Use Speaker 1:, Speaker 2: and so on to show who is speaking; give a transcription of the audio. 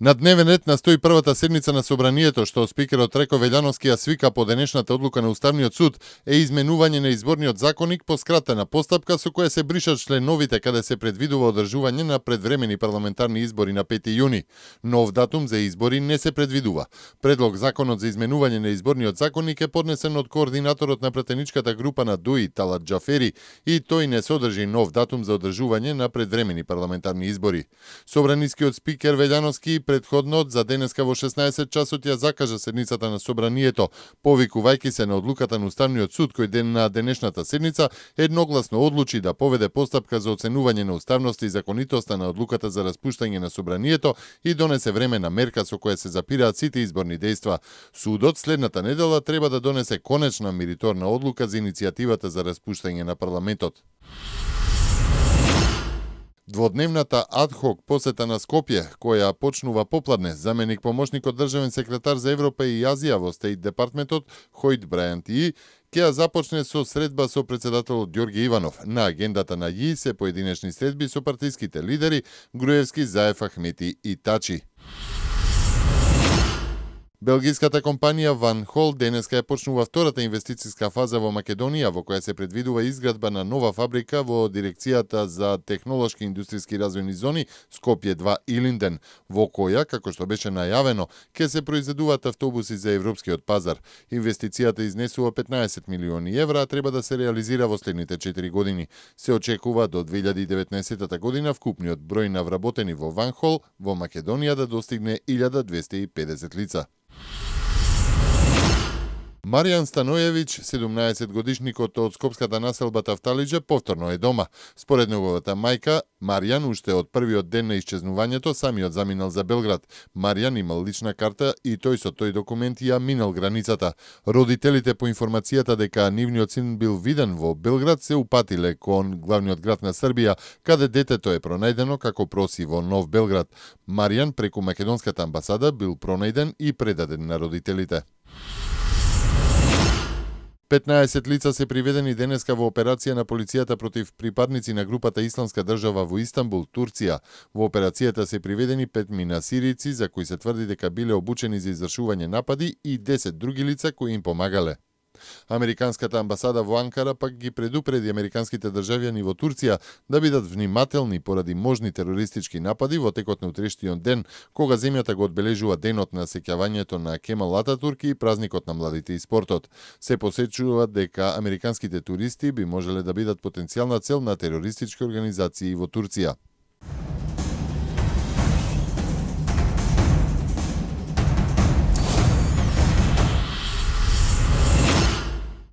Speaker 1: На дневен ред на 101-та седница на Собранието, што спикерот Реко Велјановски ја свика по денешната одлука на Уставниот суд, е изменување на изборниот законник по скратена постапка со која се бришат членовите каде се предвидува одржување на предвремени парламентарни избори на 5 јуни. Нов датум за избори не се предвидува. Предлог законот за изменување на изборниот законник е поднесен од координаторот на претеничката група на ДУИ Талат Џафери и тој не содржи нов датум за одржување на предвремени парламентарни избори. Собранискиот спикер Велјановски предходно за денеска во 16 часот ја закажа седницата на Собранието, повикувајќи се на одлуката на Уставниот суд кој ден на денешната седница едногласно одлучи да поведе постапка за оценување на уставност и законитоста на одлуката за распуштање на Собранието и донесе времена мерка со која се запираат сите изборни дејства. Судот следната недела треба да донесе конечна мериторна одлука за иницијативата за распуштање на парламентот. Дводневната адхок посета на Скопје, која почнува попладне, заменик помошникот државен секретар за Европа и Азија во Стейт департментот Хојт Брајанти ќе ја започне со средба со председателот Ѓорѓе Иванов. На агендата на ЈИ се поединечни средби со партиските лидери Груевски, Заев, Ахмети и Тачи. Белгиската компанија Ван Хол денеска ја почнува втората инвестициска фаза во Македонија, во која се предвидува изградба на нова фабрика во дирекцијата за технолошки индустријски развојни зони Скопје 2 Илинден, во која, како што беше најавено, ќе се произведуваат автобуси за европскиот пазар. Инвестицијата изнесува 15 милиони евра, а треба да се реализира во следните 4 години. Се очекува до 2019 година вкупниот број на вработени во Ван Хол во Македонија да достигне 1250 лица. Маријан Станојевиќ, 17 годишникот од скопската населба Тафталиџе, повторно е дома. Според неговата мајка, Маријан уште од првиот ден на исчезнувањето самиот заминал за Белград. Маријан имал лична карта и тој со тој документ ја минал границата. Родителите по информацијата дека нивниот син бил виден во Белград се упатиле кон главниот град на Србија, каде детето е пронајдено како проси во Нов Белград. Маријан преку македонската амбасада бил пронајден и предаден на родителите. 15 лица се приведени денеска во операција на полицијата против припадници на групата Исламска држава во Истанбул, Турција. Во операцијата се приведени 5 минасирици за кои се тврди дека биле обучени за извршување напади и 10 други лица кои им помагале. Американската амбасада во Анкара пак ги предупреди американските државјани во Турција да бидат внимателни поради можни терористички напади во текот на утрешниот ден, кога земјата го одбележува денот на сеќавањето на Кемал Ататурк и празникот на младите и спортот. Се посечува дека американските туристи би можеле да бидат потенцијална цел на терористички организации во Турција.